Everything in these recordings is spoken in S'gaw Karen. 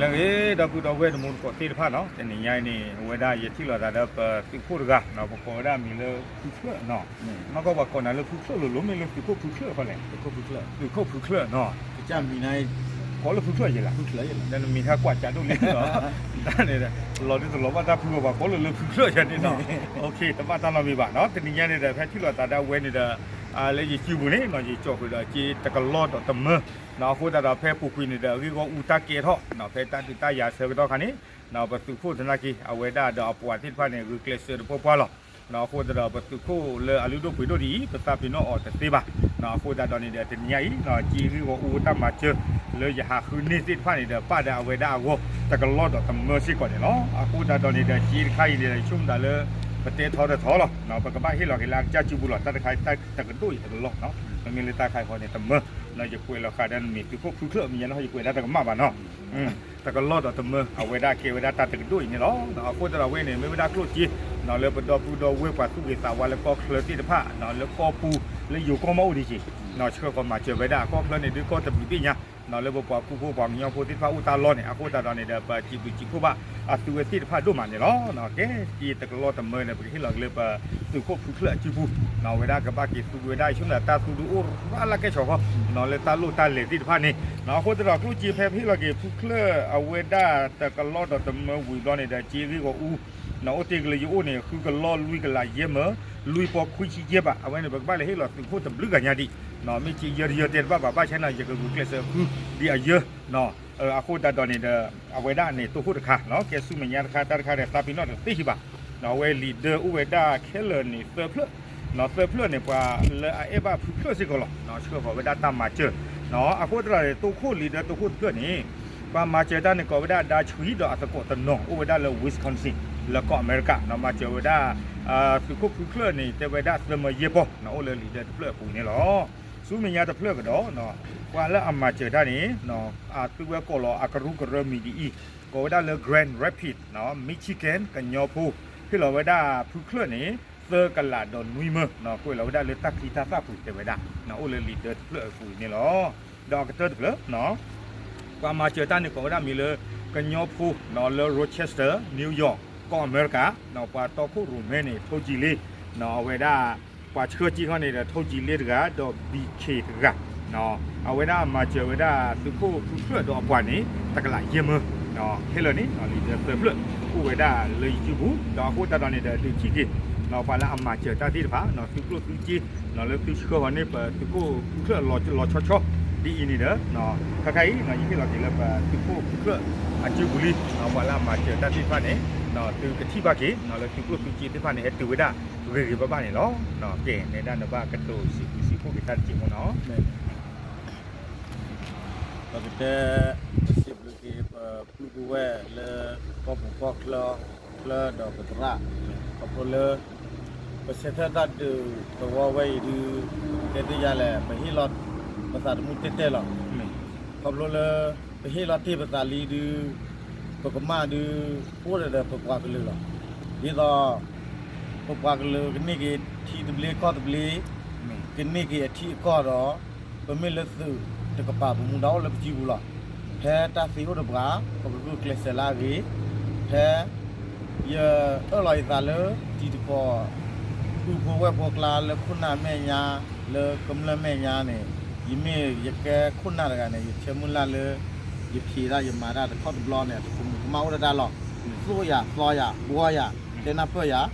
လၢအဂ့ၤ ဒီပုၢ်ဒီဝဲၢ်တံၤသကိးသ့ၣ်တဖၣ်နီၤ, တနံၤညါအံၤန့ၣ် အဝဲဒၣ်ယထံၣ်လိာ်သးဒီးပသုးခိၣ်တဂၤနီၤ, ပကိးဝဲဒၣ်အမံၤလၢဖုချၢၣ်နီၤ, နီၢ်ကီၢ်ပှၤကိးနၤလၢဖုချၢၣ်လိၤလိၤ မ့ၢ်လၢသုးခိၣ်ဖုချၢၣ်ဃီလဲၣ်, သုးခိၣ်ဖုချၢၣ်နီၤ, ကိးလၢဖုချၢၣ်ယဲလီၤ, ဒီးနမံၤဟဲကွၢ်ကးဒိၣ်လံနီၤ, တၢ်န့ၣ် လီၤဒ်တလီၤဘၣ်တၢ်ဖုအီၤ ပှၤကိးလၢလၢဖုချၢၣ်ယဲန့ၣ်နီၤ, တဘၣ်တၢ်နီတမံၤဘၣ်နီၤ, တနံၤညါန့ၣ်ဒီး ဖဲထံၣ်လိာ်သးဒၣ်ဝဲန့ၣ်ဒီး လၢယစုပူၤန့ၣ်နီၤ, ယကၠီၣ်ဃုာ်ဒီးစ့တကလီဒီးတမၢ နီၤ, အဃိသတးဒီးဖဲပူၤကွံာ်န့ၣ်ဒီး အဂ့ၢ်ဂီၢ်အူတၢ်ကဲထီၣ် နီၤ, ဖဲတၢ်ဒုးတၢ်ယၤဆၢကတီၢ်ခါန့ၣ် နီၤ, ပသုးခိၣ်သနာ်က့ အဝဲဒၣ်ဒီးအပှၤသ့ၣ်တဖၣ်န့ၣ် ဂုာ်ကျဲးစၢးတပှဲၤပှဲၤလီၤ, နီၤ, အဃိသတးဒီးပသုးခိၣ်လၢအလုၢ်ဒိၣ်ပှ့ၤဒိၣ်ဒ်အံၤ ပသးပ့ၤနီၣ်အီၤတသ့ဘၣ်, နီၤ, အဃိသတးဒီးန့ၣ်ဒီး တနံၤညါအံၤ နီၤ, စ့အဂ့ၢ်ဂီၢ်အူတၢ်မၤစၢၤ လၢယဟးဃုန့ၢ်သ့ၣ်တဖၣ်န့ၣ်ဒီး ပာ်ဒီးအဝဲဒၣ်အဂီၢ် တကလီဒီးတမၢစ့ၢ်ကီးန့ၣ်လီၤ, အဃိသတးဒီးန့ၣ်ဒီး စ့တခါအံၤန့ၣ်ဒီး ယဆိကမိၣ်သးလၢ ပတဲထီတထီလီၤ, နီၤ, ပကဘၣ်ဟ့ၣ်လီၤက့ၤလၢအကစၢ်စုပူၤလီၤ, တၢ်တခါတၢ်တကဒိၣ်အံၤတကလီနီၤ, မ့မ့ၢ်လၢတၢ်ခါအံၤဃီန့ၣ် တမၢ, နီၤ, ယကွဲးလီၤဃာ်ဒီးနမံၤသုးခိၣ်ဖုချၢၣ် မ့ၢ်ညါနီၤ, ယကွဲးဒၣ်တကမၣ်ဘၣ်နီၤ, တကလီဒီးတမၢ အဝဲဒၣ်ကဲဝဲဒၣ်တၢ်တကဒိၣ်အံၤန့ၣ်လီၤ, နီၤ, အဃိသတးဒီးဝဲန့ၣ် မ့ၢ်ဝဲဒၣ်ကျိၣ်စ့ နီၤ, လၢပဒီပုၢ်ဒီဝဲၢ်ပှၤသူၣ်ဂ့ၤသးဝါလၢကီၢ်ချၢသ့ၣ်တဖၣ် နီၤ, လၢကီၢ်ပူၤ လၢယိၤကီၢ်မီၣ်အိၣ်ဒံးက့ၤ, နီၤ, ဆှၢဃီၤမၤစၢၤဝဲဒၣ် ကီၢ်ချၢန့ၣ် ဒုးကီၢ်တဘျုးဘ့ၣ်ညါ နီၤ, လၢပပှၤကူဖိပှၤကညီဖိသ့ၣ်တဖၣ်အိၣ်တၢ်လီၢ်န့ၣ်, အဃိသတးဒီးန့ၣ်ဒီး ပစံးဘျုးစံးဖှိၣ်ဘၣ် အသုဝဲသ့ၣ်တဖၣ်ဒိၣ်မးန့ၣ်လီၤ, နီၤ, ကဲ စ့တကလီတမၢန့ၣ် ပကဟ့ၣ်လီၤက့ၤလၢပသုးခိၣ်ဖုချၢၣ်အစုပူၤ, နီၤ, အဝဲဒၣ်ကဘၣ်က့ၤသူဝဲဒၣ် ယဆိကမိၣ်သးတၢ်သူဒုးအိၣ်ရၣ်လၢကဲၣ်ဆိးဃီ, နီၤ, လၢတၢ်လိၣ်တၢ်လဲၤသ့ၣ်တဖၣ်န့ၣ်, နီၤ, အဃိသတးဒီးကျိၣ်စ့ဖဲပဟ့ၣ်လီၤက့ၤဖုချၢၣ်အဝဲဒၣ်တကလီဒီးတမၢဝံၤဘျီန့ၣ်ဒီး စ့အဂ့ၢ်ဂီၢ်အူ နီၤ, အိၣ်တ့ၢ်က့ၤလၢယအိၣ်န့ၣ် ဃုကလီလွံၢ်ကလးယဲၢ်မၢ, လွံၢ်ပီခွံဆံယဲၢ်ဘး, အဝဲန့ၣ် ပကဘၣ်လဲၤဟ့ၣ်လီၤသုးခိၣ်တဘျုးဂၤညါဒံး, နီၤ, မ့ၢ်စ့ယဲၢ်တယဲၢ်တဲတဘၣ်ဘၣ်, ဘၣ်ဆၣ်န့ၣ် ယကဂုာ်ကျဲးစၢးဃုဒ်အယဲၢ်, နီၤ, အဃိသတးဒီးန့ၣ်ဒီး အဝဲဒၣ်န့ၣ် တိခိၣ်တခါ, နီၤ, ကဲဆူမဲာ်ညါတခါ တၢ်တခါဒီးသးပ့ၤနီၣ်တသ့ဟံၣ်ဘၣ်, နီၤ, အဝဲလံာ်ဒၢအိၣ်ဝဲဒၣ်ခဲလၢာ်န့ၣ်သၢဖျၢၣ်, နီၤ, သၢဖျၢၣ်န့ၣ် ပှၤလၢအအဲၣ်ဘၣ်ဖုချၢၣ်စ့ၢ်ကီးလီၤ, နီၤ, ဆှၢဃီၤဝဲဒၣ်တၢ်မၤစၢၤ, နီၤ, အဃိသတးဒီး တိခိၣ်လံာ်ဒၢတိခိၣ်တဖျၢၣ်န့ၣ် ပှၤမၤစၢၤတၢ်န့ၣ် ကိးဝဲဒၣ် ဒါချံ ဒီးအသကိးတနီၤ အိၣ်ဝဲဒၣ်လၢ Wisconsin လၢကီၢ်အမဲရကၤ, နီၤ, မၤစၢၤဝဲဒၣ် သုးခိၣ်ဖုချၢၣ်န့ၣ် တဲဝဲဒၣ်သၢမၢယဲၢ်ပီၢ်, နီၤ, အိၣ်လၢလံာ်ဒၢတဖျၢၣ်အပူၤန့ၣ်လီၤ. ဆူမဲာ်ညါတဖျၢၣ်ကဒီး, နီၤ, ပှၤလၢအမၤစၢၤတၢ်န့ၣ် နီၤ, အသုဝဲကိးလီၤအကရူၢ်ကရၢမံၤဒ်အံၤ, ကိးဝဲဒၣ်လၢ Grand Rapids, နီၤ, Michigan ကညီဖိ, ဟ့ၣ်လီၤဝဲဒၣ်ဖုချၢၣ်န့ၣ် သၢကလးဒီးနွံမၢ, နီၤ, ကွဲးလီၤဝဲဒၣ်လၢတၢ်ချံတၢ်သၣ်ပူၤတဲဝဲဒၣ်, နီၤ, အိၣ်လၢလံာ်ဒၢတဖျၢၣ်အပူၤအံၤန့ၣ်လီၤ. ဒီးအကတၢၢ်တဖျၢၣ်, နီၤ, ပှၤမၤစၢၤတၢ်န့ၣ်ကိးဝဲဒၣ်မံၤလၢ ကညီဖိ, နီၤ, လၢ Rochester, New York ကီၢ်အမဲရကၤ, နီၤ, ပှၤတီခိၣ်ရိၣ်မဲန့ၣ် ထိၣ်ကံလ့, နီၤ, အဝဲဒၣ် ပှၤဆှၢက့ၤခီန့ၣ်ဒီး ထိၣ်ကံလ့တဂၤ ဒီး ဘံခ့တဂၤ, နီၤ, အဝဲဒၣ်မၤစၢၤဝဲဒၣ်သုးခိၣ်ဖုချၢၣ်ဒီးအပှၤန့ၣ် တကလးယဲၢ်မၢ, နီၤ, ခဲလၢာ်န့ၣ် နီၤ, လံာ်ဒၢသၢဖျၢၣ် အိၣ်ဝဲဒၣ်လၢယစုပူၤ, ဒီးအဃိသတးဒီးန့ၣ်ဒီး ဒုးထံၣ်က့ၤ နီၤ, ပှၤလၢအမၤစၢၤတၢ်သ့ၣ်တဖၣ်, နီၤ, သုးကျိၣ်သုးစ့, နီၤ, လၢသုဆှၢဃီၤန့ၢ်ပသုးခိၣ်ဖုချၢၣ်လီၤဆီဆီ ဒ်အံၤန့ၣ်ဒီး, နီၤ, ခဲခါအံၤ နီၤ, ယဟ့ၣ်လီၤက့ၤလၢပသုးခိၣ်ဖုချၢၣ်အစုပူၤလံ, နီၤ, ပှၤလၢအမၤစၢၤတၢ်သ့ၣ်တဖၣ်န့ၣ်, နီၤ, သုကထံၣ်ဘၣ်က့ၤ, နီၤ, လၢသုးကျိၣ်သုးစ့သ့ၣ်တဖၣ်န့ၣ် ဟဲတုၤဝဲဒၣ်ဂ့ၤဂ့ၤဘၣ်ဘၣ်န့ၣ်လီၤ. ကဲ နဲဒၣ်နဘၣ်ကတိၤစံးဘျုးစံးဖှိၣ်က့ၤတၢ်တစဲးဖိနီၤ. ပကတဲ ပစံးဘျုးက့ၤပပုၢ်ပဝဲၢ်လၢ ကီၢ်ပူၤကီၢ်ချၢ, ချၢဒီးပသရၣ်, ခီဖျိလၢ ပဆဲးထၢၣ်တၢ်ဒုးသဝီဝဲအံၤဒုး, တဲသ့ၣ်ယါလဲၣ်, ပဟ့ၣ်လီၤပသးတမုၢ်တဲတဲလီၤ. ခီဖျိလၢ ပဟ့ၣ်လီၤတ့ၢ်ပသးလံဒုး, ပကမၣ်ဒုး အိၣ်ဒီးပပှၤကလုာ်လီၤ. ဒ်သိး ပပှၤကလုာ်ကန့ၢ်က့ၤထံတဘျ့ကီၢ်တဘျ့, ကန့ၢ်က့ၤအထံအကီၢ်ဒီး ပမ့ၢ်လၢသုးတကပၤ ပမူဒါအိၣ်လၢပစုပူၤလီၤ. ဖဲတၢ်သ့အိၣ်တပှၤ ပကဂုာ်ကျဲးစၢးလၢအဂ့ၤ, ဖဲ ယအၢၣ်လီၤယသးလၢ တံၤသကိး ပုၢ်ဖိဝဲၢ်ဖိအကျါ လၢခိၣ်နၢ်မဲာ်ညါ, လၢကမျၢၢ်မဲာ်ညါန့ၣ်, ယမ့ၢ်ယကဲခိၣ်နၢ်တဂၤန့ၣ် ယဆၢမုၢ်လၢ်လၢ ယဖံးဒၣ်ယမၤတၢ်တခီတဘျီန့ၣ် တကမူးကမၣ်အိၣ်ဒၣ်တၢ်လီၤ. သိၣ်ယၤသီယၤ ဘှီယၤ တဲနၢ်ပၢၢ်ယၤ,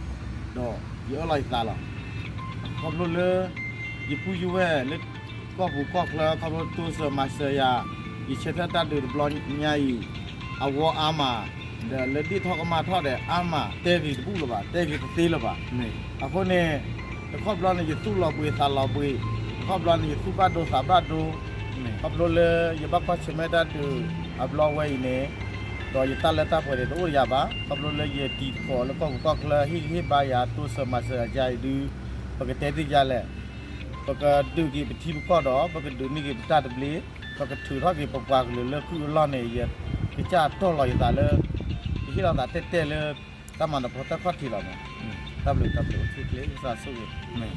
ဒီးယအၢၣ်လီၤယသးလီၤ. ခီဖျိလၢ ယပုၢ်ယဝဲၢ်လၢ ကီၢ်ပူၤကီၢ်ချၢ ခီဖျိတိစၢၤမၤစၢၤယၤ, ယဆဲးထၢၣ်တၢ်ဒုးတဘျီညါအံၤ အဝီအါမး, ဒီးလၢဒ့ၣ်ထီၣ်ကမၣ်ထီၣ်ဒီးအါမး, တဲဂ့ၤတဘူၣ်လၢၤဘၣ်, တဲဂ့ၤတသ့လၢၤဘၣ်. အဃိန့ၣ် တခီဘျီန့ၣ် ယသူၣ်လီၤဘှံးသးလီၤဘှံး, တခီဘျီန့ၣ် ယသူၣ်ဘၣ်ဒိသးဘၣ်ဒိ, ခီဖျိလၢယဘၣ်ကွၢ်ဆၢၣ်မဲာ်တၢ်ဒုးအဘျီဝဲအံၤန့ၣ်, ဒီးယတၢ်လၢတၢ်ပှဲၤန့ၣ် တအိၣ်ဒီးယၤဘၣ်. ခီဖျိလၢယတံၤသကိးလၢကီၢ်ပူၤကီၢ်ချၢ ဟ့ၣ်ဂံၢ်ဟ့ၣ်ဘါယၤ တိစၢၤမၤစၢၤယၤအံၤဒုး, ပကတဲသ့ၣ်ယါလဲၣ်, ပကဒုးက့ၤပထံပကီၢ်ဒီး ပကဒုးန့ၢ်က့ၤပတၢ်တဘျ့, ပကထုးထီၣ်က့ၤပပှၤကလုာ်လၢကုၢ်အလီၢ်န့ၣ် ယကစၢ်တီၢ်လီၤယသးလၢ ယဟ့ၣ်လီၤသးတဲတဲလၢ တၢ်မၤနၢၤဖီတၢၣ်ခီၣ်ထံးလီၤမး. တၢ်ဘျုးတၢ်ဘျုးအိၣ်ဆူၣ်ချ့ ကစၢ်ဆိၣ်ဂ့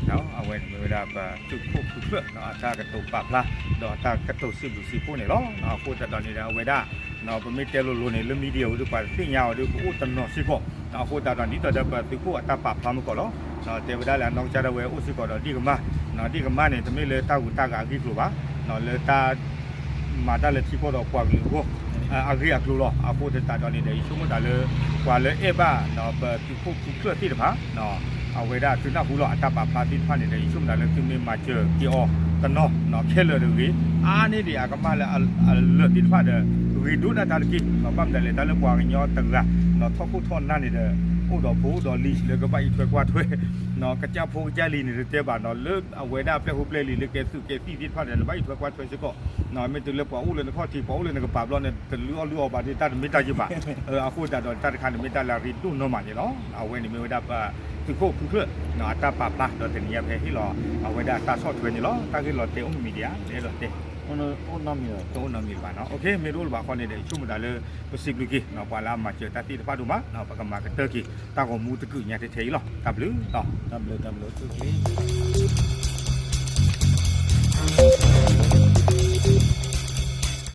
ၤ. အဝဲန့ၣ်မ့ၢ်ဝဲဒၣ်ပသုးခိၣ်ဖုချၢၣ် အတၢ်ကတိၤပာ်ဖျါ ဒီးအတၢ်ကတိၤစံးဘျုးစံးဖှိၣ်န့ၣ်လီၤ. အဃိသတးဒီးန့ၣ်ဒီး အဝဲဒၣ် ပမ့ၢ်တဲလိၤလိၤန့ၣ် လၢ media ဝဲဒၣ် ပှၤသ့ၣ်ညါအီၤဒီး ကအိၣ်တနီၤစ့ၢ်ကီး, အဃိသတးဒီး ဒ်သိးဒီးပသုးခိၣ်အတၢ်ပာ်ဖျါမုၢ်ကီးလီၤ. တဲဝဲဒၣ်လၢအနီၢ်ကစၢ်ဒၣ်ဝဲအိၣ်စ့ၢ်ကီးဒီးဒ့ၣ်ကမၢ်, ဒ့ၣ်ကမၢ်န့ၣ် တမ့ၢ်လၢတၢ်ဂုၤတၢ်ဂၤအဂ့ၢ်အကျိၤဘၣ်, လၢတၢ် မၤတၢ်လၢထံကီၢ်ဒီးပှၤကလုာ်အဂီၢ် အဂ့ၢ်အကျိၤလီၤ. အဃိသတးဒီးန့ၣ်ဒီး ယဆိကမိၣ်သးလၢ ပှၤလၢအဲၣ်ဘၣ် ပသုးခိၣ်ဖုချၢၣ်သ့ၣ်တဖၣ် အဝဲဒၣ်သုနၢ်ဟူလီၤအတၢ်ပာ်ဖျါသ့ၣ်တဖၣ်န့ၣ်ဒီး ယဆိကမိၣ်သးလၢသုမ့ၢ်မၤစၢၤက့ၤအီၤတနီၤ ခဲလၢာ်တဂ့ၤ, အါန့ၢ်ဒံးအကမၣ်လၢအလၢာ်သ့ၣ်တဖၣ်ဒီး ဂ့ၤဒိၣ်ဒၣ်တၢ်တက့ၢ်. ဘၣ်မနုၤလဲၣ် တၢ်လၢပှၤကညီတဂၤ ထီၣ်ခိၣ်ထီၣ်နၢ်န့ၣ်ဒီး အိၣ်ဒီးဖိအိၣ်ဒီးလံၤလၢကဘၣ်အံးထွဲကွၢ်ထွဲ ကစၢ်ဖိကစၢ်လံၤန့ၣ်တတဲဘၣ်နီၤ လၢအဝဲဒၣ်ပျဲၢ်ဖိပျဲၢ်လံၤလၢကဲသုးကဲသံၣ်သ့ၣ်တဖၣ်န့ၣ် နဘၣ်အံးထွဲကွၢ်ထွဲစ့ၢ်ကီး, မ့ၢ်တုၤလၢပှၤအိၣ်လၢနခီၣ်ထံး ပှၤအိၣ်လၢနကပၤဘျီန့ၣ် တလုၢ်အီၣ်လုၢ်အီဘၣ်ဒီး တၢ်တမ့ၢ်တၢ်ယံၤဘၣ်. အဃိသတးဒီး တၢ်တခါန့ၣ်မ့ၢ်တၢ်လၢအရ့ဒိၣ်နီၢ်မးန့ၣ်လီၤ. အဝဲန့ၣ်မ့ၢ်ဝဲဒၣ်ပသုးခိၣ်ဖုချၢၣ် အတၢ်ပာ်ဖျါ ဒီးတနံၤညါဖဲဟ့ၣ်လီၤ အဝဲဒၣ်တၢ်ဆီၣ်ထွဲန့ၣ်လီၤ. တၢ်ဂ့ၢ်လီၤတဲာ်အိၣ်မ့ၢ်မံၤဒံးဧါ လဲၤလီၤတဲာ် တအိၣ်နီတမံၤဘၣ်နီၤ. မ့ၢ်တအိၣ်လၢၤဘၣ်ဃီန့ၣ်ဒီး ယဆိကမိၣ်သးလၢ ပစံးဘျုးက့ၤ ပှၤလၢအမၤစၢၤတၢ်သ့ၣ်တဖၣ်ဒိၣ်မး ပကမၤကတၢၢ်က့ၤ တၢ်ဂီၤမူတကုာ်ညါထဲထဲအံၤလီၤ. တၢ်ဘျုးလီၤ. တၢ်ဘျုး တၢ်ဘျုး သုးက့